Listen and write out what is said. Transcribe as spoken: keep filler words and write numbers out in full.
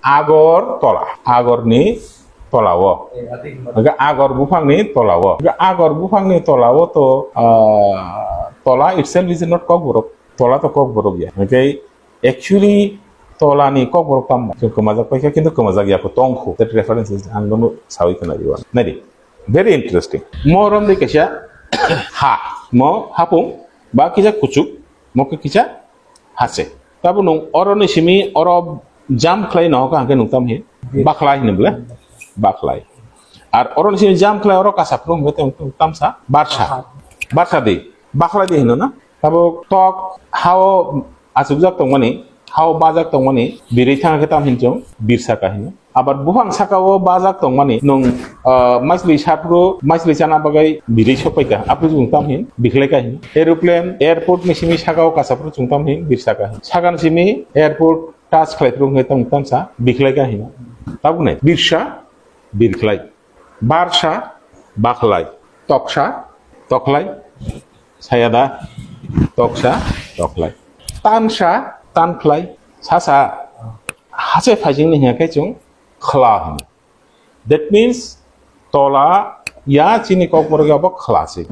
Agor tola, agorni tolao. Hwnkhe agor buphangni tolao. Hwnkhe agor buphangni tolao to, ah, tola itself is not Kokborok. Tola to Kokborok ya. Hwnkhe actually tolani Kokborok tamo? Chwng kwmajak paikha, kintu kwmajak ya kho, tongkho. That reference is ang nono sawi khna diwan. Naidi. Very interesting. Mo romdi kaisa ha. Mo hapung. Ba kisa kuchuk. Mo khe kisa hache. Tabo nwng oroni simi oro jump khlai no hwnkha hwnkhe nwng tam hi? Bakhlai hino bole? Bakhlai. Ar oroni simi jump khlai oro kasa phuru hwnkhe nwng tamsa? Barsa. Barsa di. Bakhlai di hino na? Tabo tok hao achukjak tongmani, hao bajak tongmani, birwi thangkhe tam hin chwng? Birsaka hino. Abar buphang sakao bajak tongmani, nwng, ah, maisli saphuru, maisli chana bagwi birwi sokpaikha, aphuru chwng tam hin? Bikhlaika hin. Aeroplane, airport ni simi sakao kasaphuru chwng tam hin? Birsaka hin. Sakani simi airport touch khlaiphuru hwnkhe tong tamsa? Bikhlaika hin. Tabuknai birsa, birkhlai. Barsa, bakhlai. Toksa, tokhlai. Sayada, toksa, tokhlai. Tansa, tankhlai. Sasa, hache phaisingni hwnkhe chwng khla hino. That means, tola ya chini Kokborok ya bo khla se.